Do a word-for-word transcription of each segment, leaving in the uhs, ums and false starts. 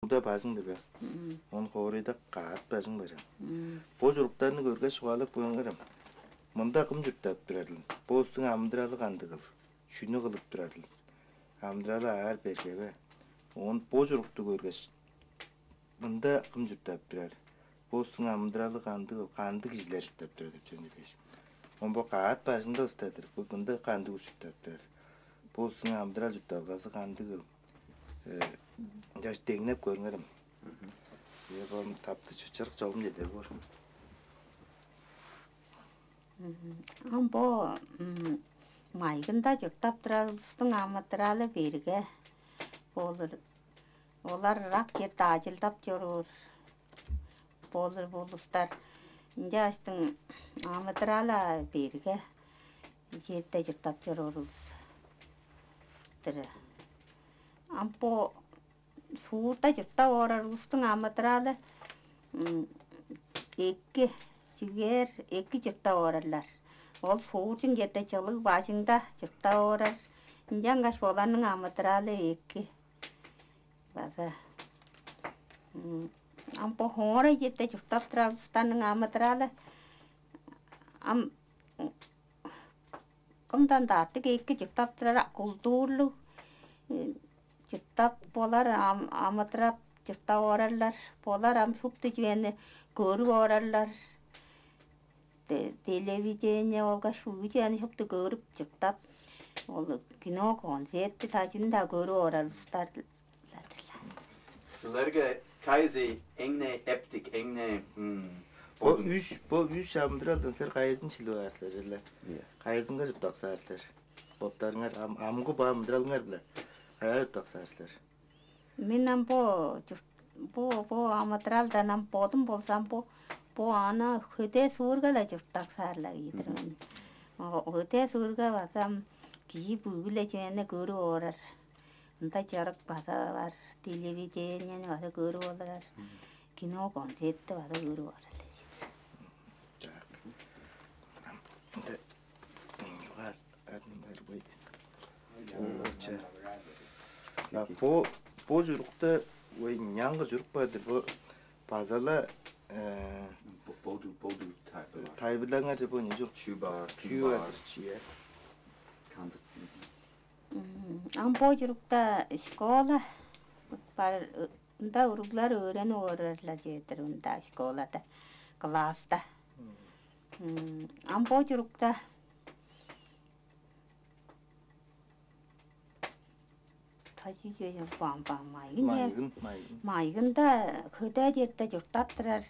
Мында бажың-дыр бе? Он хоорайда каът бажың бар. Бо чуруктарны көргеш, чугаалап көрүңерем. Мында кым чурттап турарыл? Бо улустуң амыдыралы кандыгыл? Чүнү кылып турарыл? Амыдыралы аар берге бе? Он бо чурукту көргеш, мында кым чурттап турар? Бо улустуң амыдыралы кандыгыл? Кандыг кижилер чурттап турар деп чөне дээш. Он бо каът бажыңда ыстадыр. Бо мында кандыг улус чурттап турар? Бо улустуң амыдырал чуртталгазы кандыгыл? Э, Ынчаш деңнеп көрүңерем. Ийе, бо тапты чычырык чогум чедер боор. Ам бо майгында чурттап турар улустуң амыдыралы берге болур. Олар ырак черде ажылдап чоруур болур бо улустар. Ынчаштың амыдыралы берге черде чурттап чоруур улус-тур. Ам бо суурда чурттап орар улустуң амыдыралы эки, чүгээр эки чурттап орарлар. Ол сууржуң черде чылыг бажыңда чурттап орар. Ынчангаш оларның амыдыралы эки. База ам бо хоорай черде чурттап турар улустарның амыдыралы ам кымдан-даа артык эки чурттап турар, культурлуг чурттап болар, амыдырап чурттап орарлар. Болар ам шупту чүвени көрүп орарлар. Телевидение болгаш бүгү чүвени шупту көрүп чурттап, ол кино, концертти, тажын-даа көрүп орар улустар. Силерге кайызы эң-не эптиг, эң-не Бо үш, бо үш амыдыралдан силер кайызын шилип аар силер эле? Кайызынга чурттаксаар силер? Боттарыңар амгы бо амыдыралыңар-биле каяа чурттаксаар силер? Мен ам бо бо бо амыдыралдан ам бодум болзам, бо бо аны хөдээ суурга-ла чурттаксаар-ла ийдир мен. Хөдээ суурга базам кижи бүгү-ле чүвени көрүп орар. Ында чырык база бар, телевидениени база көрүп олурар, кино, концертти база көрүп олурар. Так. Ында югаар адын бар бой. Бо бо чурукта ой, няңгы чурук бар-дыр. Бо базала э Боду боду тайпылар. Тайбылаңар же бо не чурук? Чүү бар, Чүү бар, чүе. Кандык. Ам бо чурукта школа бар, ында уруглар өөренип орарлар чедир, ында школада, класста. Ам бо чурукта тажиже бам бам майын. Майгын, майгын. Майгында хөдөө черде чурттап турар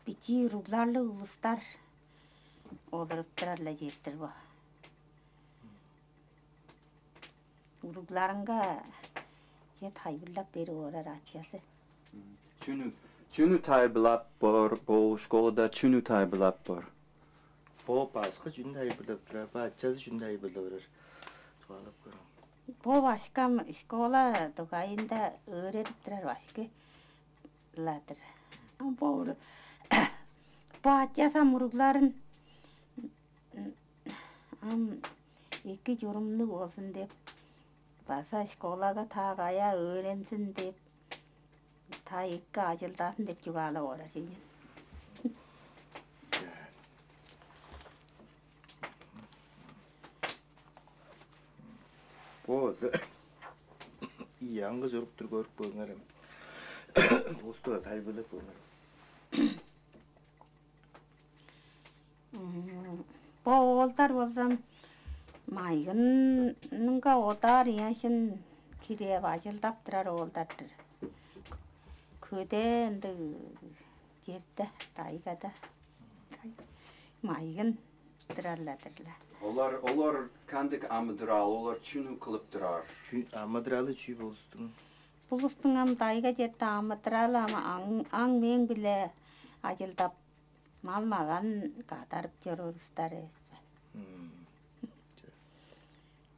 бичии уругларлыг улустар олуруп турарлар чедир бо. Уругларынга че тайбырлап берип орар ачазы. Чүнү чүнү тайбылап бор, бо школада чүнү тайбылап бор? Бо башкы чүнү тайбырлап турар, бо ачазы чүнү тайбырлап орар? Чугаалап көрүң. Бо башкам школа дугайында өөредип турар башкы ладыр. Ам бо бо ачазам уругларын ам эки чурумнуг болзун деп база школага таа каяа өөрензин деп, таа эки ажылдаазын деп чугаалап орар ийин. Бо аңгы чуруктур көрүп көрүңерем. Бустуга тайбырлап көрүңерем. Бо оолдар болзам майгынынга одаар ыяжын кирип ажылдап турар оолдар-дыр. Көдээ ындыг черде, тайгада майгын турар-ла-дыр-ла. Олар олар кандыг амыдырал, олар чүнү кылып турар? Чү амыдыралы чүү болустуң? Булустуң ам тайга черде амыдыралы ам аң аң мең биле ажылдап, мал-маган кадарып чоруур улустар эвес бе?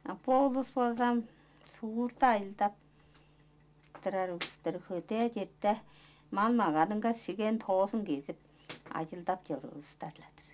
А бо улус болзам суурда ажылдап турар улустар, хөдээ черде мал-маганынга сиген тоозун кезип, ажылдап чоруур улустар-ла-дыр.